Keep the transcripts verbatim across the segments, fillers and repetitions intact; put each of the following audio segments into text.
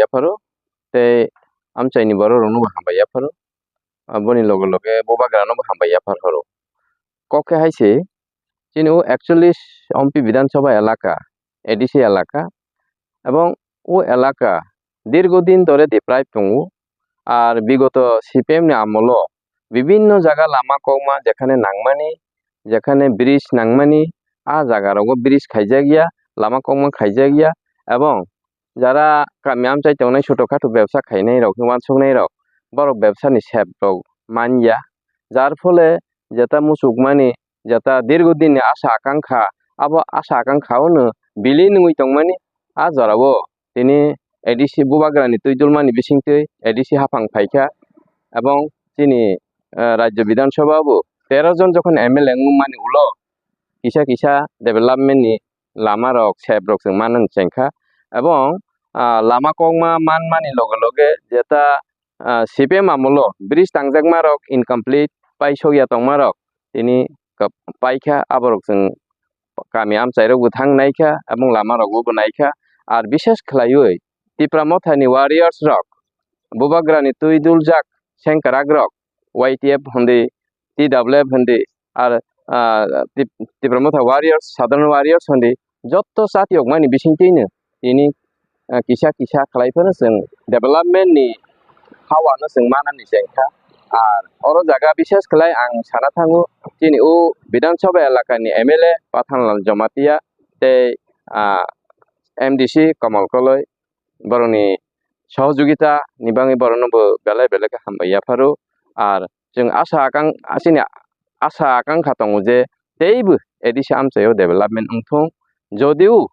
yapharo, tei amchaini borok rokno bo hambai yapharo, aboni loge loge bubagra no bo hambai yaphar horo. Kok khe hai se, chini o ekchollish ompi Bidhan Sabha elaka, A D C elaka, ebong o elaka dirgo din dhore deprive tongo, ar bigoto C P M ni amolo bibinno jaga lama kokma jekhane nangmani, jekhane bridge nangmani, a jaga rogo bridge khaijak ya, lama kokma khaijak ya, ebong jara kami amchai tongnai, choto khato bebsa khainai rok, uansuknai rok, borok bebsa ni sep rok man ya, jar phole jeta muchukmani, jeta dirgo din ni asha akankha, abo asha akankha o no bili nungwi tongmani, a jora o tini A D C bubagra ni twi dulmani bisingtwi A D C haphang phaikha, ebong chini, eh, Rajya Bidhan Sabha o bo tero jon jokhon M L A wngmani ulo kisa kisa development ni lama rok, sep rok chwng manani chengkha, ebong, ah, lama kokma manmani loge loge jeta, ah, C P M amolo bridge tangjakma rok incomplete, paisok ya tongma rok tini kap-, paikha, aborok chwng kami amchai rok bo thang naikha, ebong lama rok bo naikha, ar bishes khlaiwi Tipra Motha ni warriors rok, bubagra ni twi duljak sengkrak rok, Y T F hwndi, T W F hwndi, ar, ah, Tip-, Tipra Motha warriors, Southern warriors hwndi, jotto chati yokmani bisingtwino tini, ah, kisa kisa khlai phano chwng development ni hawano chwng manani chengkha. Ar oro jaga bishes khlai ang sana thango, chini o Bidhan Sabha elakani M L A Pathanlal Jamatia tei, ah, M D C Kamal Koloi, borokni sohojogita ni bagwi borokno bo belai belai khe hambai yapharo. Ar chwng asha akang-, chini asha akankha tongo je teibo A D C amchaio development wngthung, jodio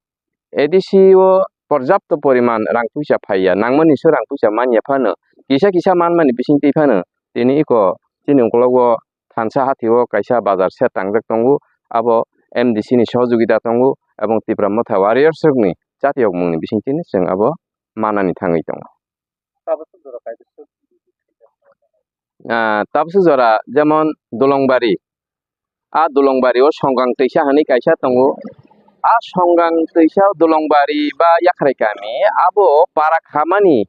A D C o porjapto poriman rang puisa phaiya, nangmani se rang puisa manya phano, kisa kisa manmani bisingtwi phano tini iko chini ukologo thansa hathi o kaisa bazar set tangjak tongo, abo M D C ni sohojogita tongo, ebong Tipra Motha warriors rokni chati yokmungni bisingtwino chwng abo manani thangwi tongo. Ah, tabukhe jora jemon Dulongbari, a Dulongbari o Songang twisa hinwi kaisa tongo, a Songang twisa Dulongbari ba Yakhrai kami abo para khamani,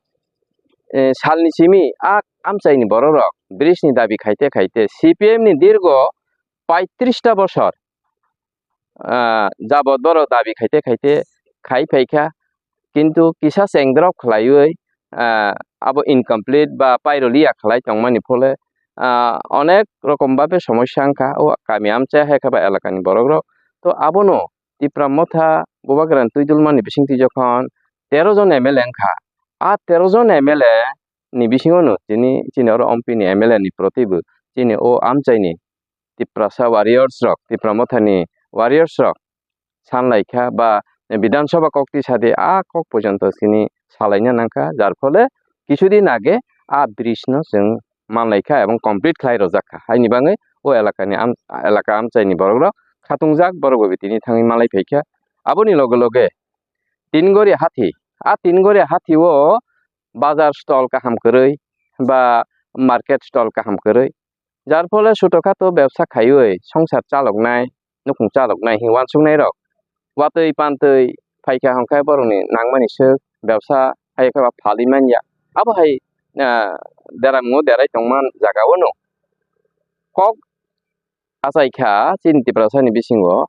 eh, salni simi a amchaini borok rok bridge ni dabi khaite khaite C P M ni dirgo paitris ta bosor, ah, jabot borok dabi khaite khaite khai phaikha, kintu kisa chengdrop khlaiwi, ah, abo incomplete ba pairoliya khlai tongmani phole, ah, onek rokom babe somosya wngkha o kami amchai hai khe ba elakani borok rok. To abono Tipra Motha bubagrani twi dulmani bisingtwi jokhon tero jon M L A wngkha, a tero jon M L A ni bisingo no tini chini oro ompi ni M L A ni protibo chini o amchaini Tiprasa warriors rok, Tipra Mothani warriors rok sanlaikha ba Bidhan Sabha kok tisadi a kok porjonto chini salaina nangkha, jar phole kisudin age a bridge no chwng manlaikha ebong complete khlai rwjakha. Haini bagwi o elakani am-, elaka amchaini borok rok khatungjak, borok bai tini thangwi malai phaikha. Aboni loge loge Tingori hathi, a Tingori hathi o bazar stall kaham kwrwi ba market stall kaham kwrwi, jar phole chotokhato bebsa khaiwi songsar chaloknai, nukhung chaloknai hinwi uansuknai rok watwi pantwi phaikha hwnkhe borokni nangmani swk bebsa hai khe ba phalwi manya. Abo hai, ah, derango derai tongma jaga o no kok achaikha chini Tiprasani bisingo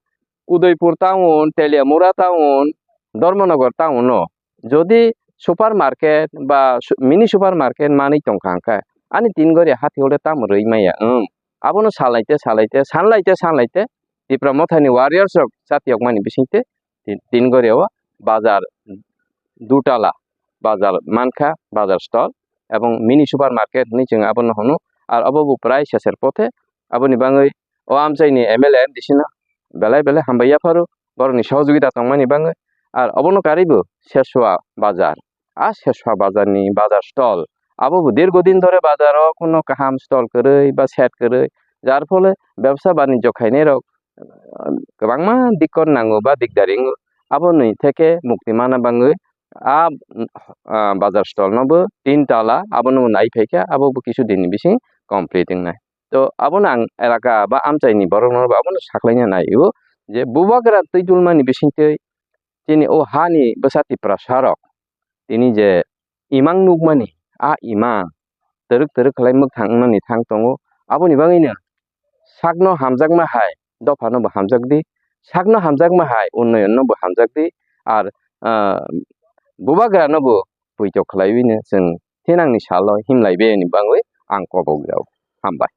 Udaipur town, Teliamura town, Dharmanagar town o jodi super market ba su-, mini super market manwi tongkha hwnkhe ani Tingori hathi o le tamo rwi maya wng? Abono salaite salaite, sanlaite sanlaite Tipra Mothani warriors rok chatiyokmani bisingtwi Ti-, Tingori o bazar dutala bazar mankha, bazar stall ebong mini super market hinwi chwng abono hwno. Ar obo bo prai seser pothe, aboni bagwi o amchaini M L A M D C no belai belai hambai yapharo borokni sohojogita tongmani bagwi. Ar obono karwi bo Seswa bazar, a Seswa bazarni bazar stall, abo bo dirgo din dhore bazaro kuno kaham stall kwrwi ba set kwrwi, jar phole bebsa banijyo khainai rok kwbangma dikkot nango ba dikdari wngo, aboni theke mukti mana bagwi a, ah, bazar stall no bo tin tala abono bo nai phaikha, abo bo kisu din ni bising complete wngnai. To abono ang elaka ba amchaini borok no bo abono saklaina nai o je bubagra twi dulmani bisingtwi chini o hani bwsa Tiprasa rok tini je imang nukmani, a imang twrwk twrwk khlai mwkthang wngnani thang tongo. Aboni bagwino sakno hamjakma hai dophano bo hamjak di, sakno hamjakma hai unnoyonno bo hamjak di, ar, ah, bubagrano bo poito khlaiwino chwng thinangni salo himlai biyani bagwi ang kobok rw-o. Hambai.